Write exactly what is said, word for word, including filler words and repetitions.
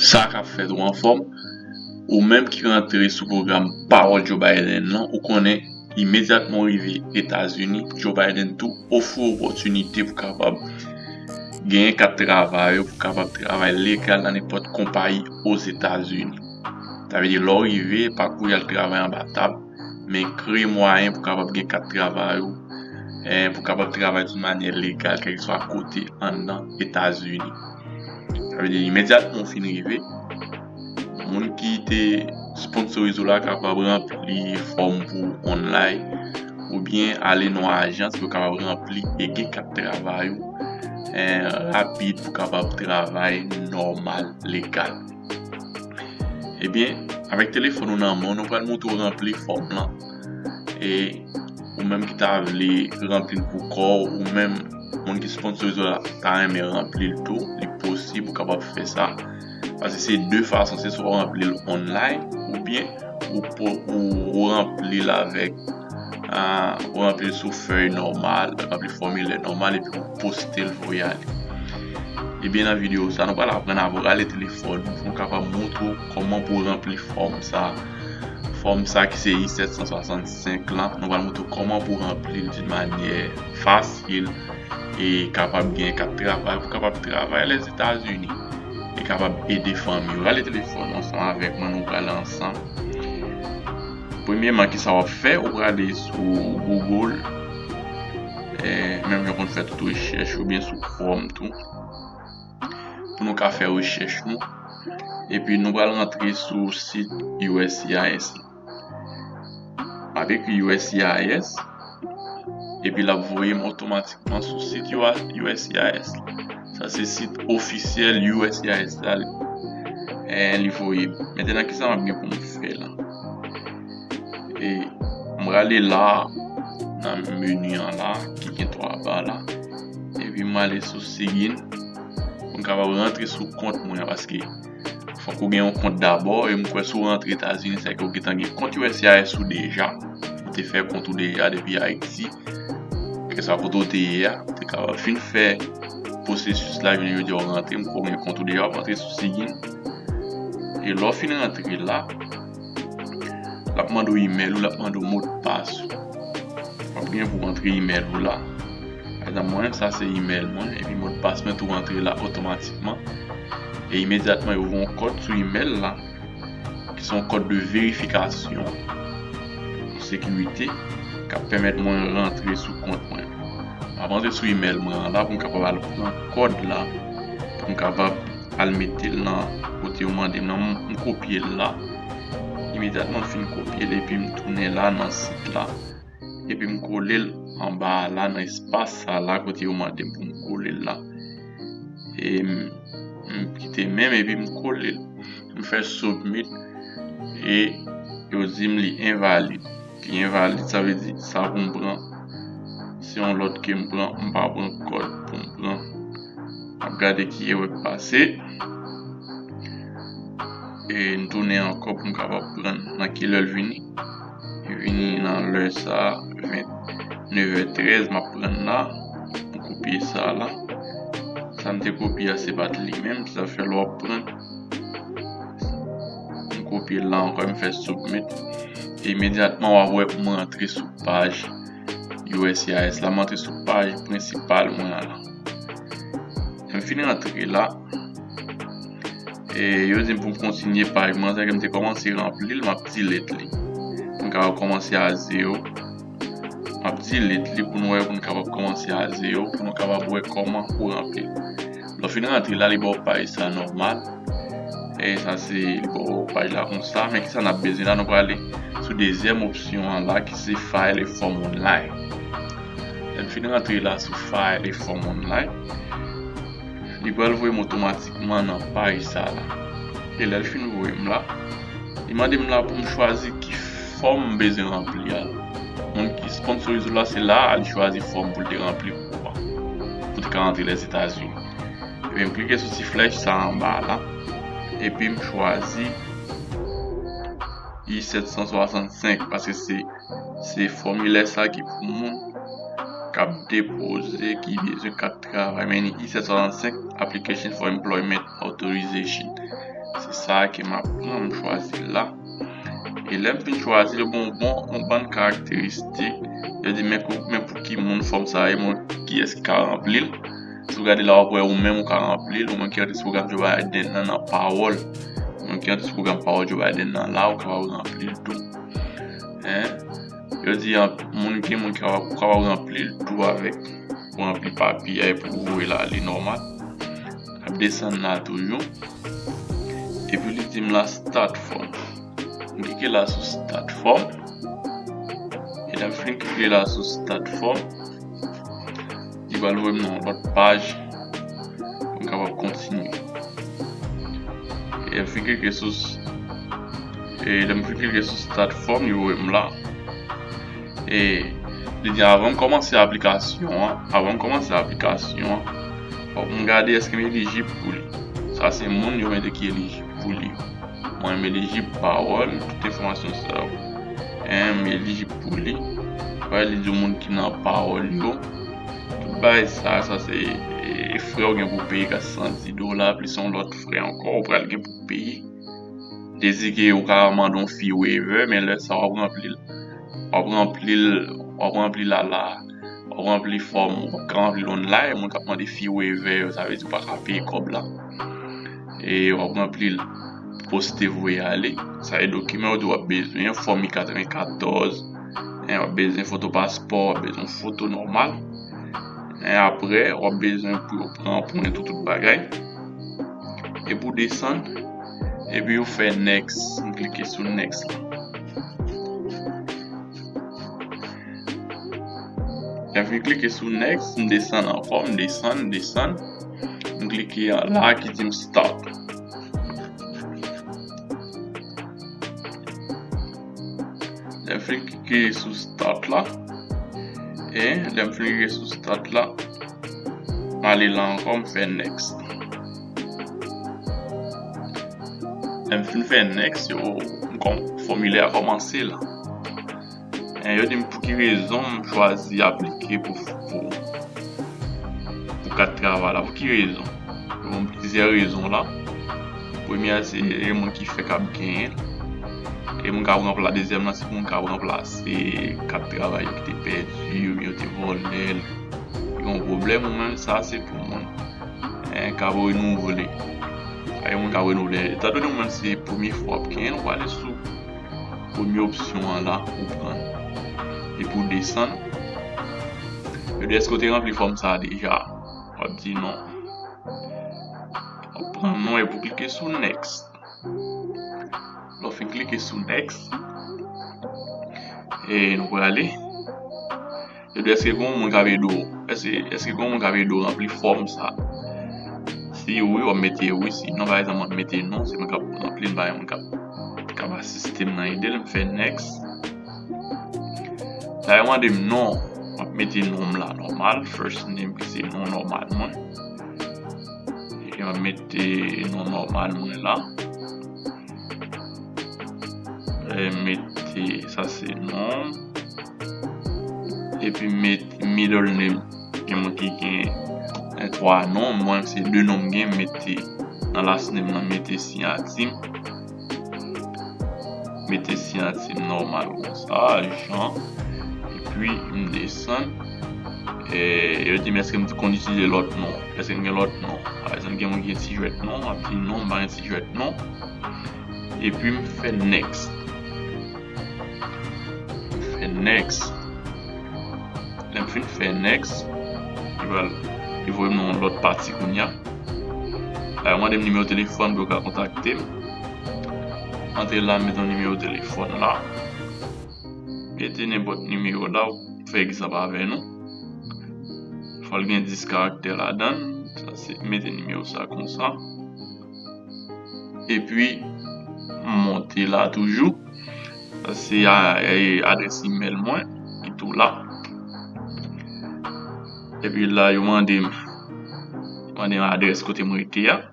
Sa k ap fèt ou anfòm, ou menm ki rantre sou pwogram Pawòl Joe Biden lan, ou konnen imedyatman w rive Etazini, Joe Biden tou ofri w opòtinite pou kapab genyen kat travay ou, pou kapab travay legal nan nenpòt konpayi Ozetazini. Sa vle di, lè w rive, pa kouri al travay anba tab, men kreye mwayen pou kapab gen kat travay ou, eh, pou kapab travay yon manyè legal, kèlkeswa kote anndan Etazini. Sa vle di, imedyatman w fin rive, moun ki te sponsorize w la kapab ranpli fòm pou online, oubyen ale nan yon ajans pou kapab ranpli e gen kat travay ou, eh, rapid pou kapab travay nòmal, legal. Ebyen, avèk telefòn ou nan men w, nou pral montre w ranpli fòm lan. E ou menm ki ta vle ranpli l pou kò w, ou menm moun ki sponsorize w la ta renmen ranpli l tou, li posib ou kapab fè sa. Paske se de fason, se swa w ranpli l online, oubyen ou po-, ou, ou ranpli l avèk, ah, ou ranpli l sou fèy nòmal, ranpli fòmilè nòmal, epi ou poste l voye ale. Ebyen, nan videyo sa, nou pral aprann avè w rale telefòn nou pou nou kapab montre w kòman pou w ranpli fòm sa. Fòm sa ki se I sèt san swasannsenk lan, nou pral montre w kòman pou w ranpli l di manyè fasil e kapab gen kat travay, pou kapab travay Lèzetazini e kapab ede fanmi w. Rale telefòn ansanm avèk mwen, nou prale ansanm. Premyèman, kisa w ap fè? Ou prale sou Google, eh, menm jan konn fè tout rechèch, oubyen sou Chrome tou, pou nou ka fè rechèch nou. Epi nou pral rantre sou sit U S C I S la. M ap ekri U S C I S, epi l ap voye m otomatikman sou sit U S C I S la. Sa se sit ofisyèl U S C I S la, li, eh, li voye m. Mentnan, kisa m ap gen pou m fè la? E m prale la, nan meni an la, ki gen twa ba la. Epi m ale sou sign in, pou m kapab rantre sou kont mwen an, paske fòk ou gen yon kont dabò, e m kwè si w rantre Etazini, sèke ou gentan gen kont U S C I S ou deja. Ou te fè kont ou deja depi Ayiti. Kèlkeswa kote w te ye a, ou te kapab fin fè pwosesis la, jounen jodi a w rantre, m kwè w gen kont ou deja, w ap rantre sou sign in. E lè w fin rantre la, l ap mande w imèl ou, l ap mande w modpas ou. W ap gen pou rantre imèl ou la. Pa egzanp, mwen menm, sa se imèl mwen, epi modpas mwen tou rantre la otomatikman. E imedyatman, yo voye yon kòd sou imèl la, ki se yon kòd de verifikasyon pou sekirite, k ap pèmèt mwen rantre sou kont mwen. M ap rantre sou imèl mwen an la pou m kapab al pran kòd la, pou m kapab al mete l nan kote yo mande m nan. M, m kopye l la. Imedyatman m fin kopye l, epi m tounen la nan sit la. Epi m kole l anba a la, nan espas sa la, kote yo mande m pou m kole l la. E m, m kite men m, epi m kole l. M fè submit, e yo di m li envalid. Li envalid, sa vle di, sa pou m pran, se yon lòt ke m pran, m pa pran kòd pou m pran. M ap gade ki erè k pase. E m tounen ankò pou m kapab pran nan ki lè l vini. Li vini nan lè sa a, ven, nevè trèz, m ap pran la. M kopye sa la. Sa m te kopye a, se pa t li menm, sa fè lè w ap pran. M kopye l la ankò, m fè submit. E imedyatman, w ap wè m rantre sou paj U S C I S la, m rantre sou paj prensipal mwen an la. Lè m fin rantre la, e yo di m pou m kontinye paj mwen, sa ke m te kòmanse ranpli l, m ap delete li. M kapab kòmanse a zewo. M ap delete li pou nou wè, pou nou kapab kòmanse a zewo, pou nou kapab wè kòman pou ranpli l. Lè w fin rantre la, li ba w paj sa nòmal. E sa se, li ba w paj la konsa. Men kisa n ap bezwen la? Nou prale sou dezyèm opsyon an la, ki se file a form online. Lè m fin rantre la sou file a form online, li pral voye m otomatikman nan paj sa la. E lè l fin voye m la, li mande m la pou m chwazi ki fòm m bezwen ranpli a. Moun ki sponsorize w la, se la a li chwazi fòm pou l te ranpli pou ou a, pou te ka rantre Lèzetazini. Epi m klike sou ti flèch sa anba la, epi m chwazi I sèt san swasannsenk, paske se, se fòmilè sa ki pou moun. k ap depoze, ki bezwen kat travay, men i sèt swasannsenk, application for employment authorization. Se sa ke m ap pran, m chwazi l la. E lè m fin chwazi l, bon, bon, yon bann karakteristik. Yo di, men pou, men pou ki moun fòm sa ye, men kiyès ki ka ranpli l. Si w gade la, w ap wè ou menm ou ka ranpli l, ou menm ki antre sou pwogram Joe Biden nan, nan pawòl. Ou menm ki antre sou pwogram pawòl Joe Biden nan la, ou kapab ranpli l tou. Hein? Yo di, an, moun ki, moun ki kapab, kapab ranpli l tou avèk, pou ranpli papye a epi pou voye l ale nòmal. N ap desann la toujou. Epi li di m la start form. M klike la sou start form. E lè m fin klike la sou start form, li pral voye m nan yon lòt paj pou m kapab kontinye. E lè m fin klike sou, e lè m fin klike sou start form, li voye m la. E li di, avan m kòmanse aplikasyon an, avan m kòmanse aplikasyon an, fòk m gade èske m elijib pou li. Sa se moun yo mete ki elijib pou li yo. Mwen, m elijib pawòl, tout enfòmasyon sa yo. Hein, m elijib pou li. Wè, li di moun ki nan pawòl yo. Tout bagay sa, sa se, e, frè w gen pou peye ka san dis dola, plis yon lòt frè ankò, ou pral gen pou peye. Dezi ke ou ka mande yon fee waiver, men lè sa w ap ranpli l, w ap ranpli l, w ap ranpli l a la, w ap ranpli fòm, ou p ap ka ranpli l online, moun k ap mande fee waiver yo, sa vle di ou pa ka peye kòb la. E w ap ranpli l, poste, voye ale. Sa e dokiman yo di w ap bezwen, fòm I katrevenkatòz, en, w ap bezwen foto paspò, w ap bezwen foto nòmal. En, apre, w ap bezwen pou yo pran pwent ou tout bagay. Epi w desann, epi w fè next. M klike sou next la. Lè m fin klike sou next, m desann ankò, m desann, m desann. M klike la ki di m start. Lè m fin klike sou start la, e lè m fin klike sou start la, m ale la ankò, m fè next. Lè m fin fè next, yo, m kòm, fòmilè a kòmanse la. E yo di m pou ki rezon m chwazi aplike pou, pou, pou kat travay la. Pou ki rezon? Yo ban m plizyè rezon la. Premye a se e moun ki fèk ap genyen l. E moun k ap ranpla-, dezyèm nan se moun k ap ranplase kat travay yo ki te pèdi, oubyen yo te vòlè l. Yo gen yon pwoblèm, ou menm sa se pou moun, en, k ap renouvle. E moun k ap renouvle. Etandone ou menm se premye fwa w ap genyen l, ou prale sou premye opsyon an la, ou pran l. Epi w desann. Yo di, èske w te ranpli fòm sa a deja? W ap di non. W ap pran non epi w klike sou next. Lè w fin klike sou next, e nou prale. Yo di, èske gen yon moun k ap ede w? Èske, èske gen yon moun k ap ede w ranpli fòm sa? Si wi, w ap mete wi. Si non, pa egzanp, m ap mete non. Se mwen k ap ranpli l, m pa gen moun k ap, k ap asiste m nan ide l. M fè next. La, yo mande m non. M ap mete non m la nòmal. First name ki se non nòmal mwen. E m ap mete non nòmal mwen la. E mete, sa se non. Epi mete middle name. Gen moun ki gen, eh, twa non, mwen se de non m gen, mete nan last name nan, mete siyati m. Mete siyati m nòmal konsa, Jean. Epi m desann. E yo di m èske m konn itilize lòt non, èske m gen lòt non. Pa egzanp, gen moun ki gen ti jwèt non, m ap di non, m pa gen ti jwèt non. Epi m fè next. M fè next. Lè m fin fè next, li pral, li voye m nan yon lòt pati kounye a. La, yo mande m nimewo telefòn pou yo ka kontakte m. Antre la, m mete yon nimewo telefòn la. Mete nenpòt nimewo la, ou fè egzanp avè nou. Fò l gen dis karaktè ladan l. Sa se, mete nimewo sa konsa. Epi, m monte la toujou. Sa se a, e, adrès imèl mwen ki tou la. Epi la, yo mande m, mande m adrès kote m rete a.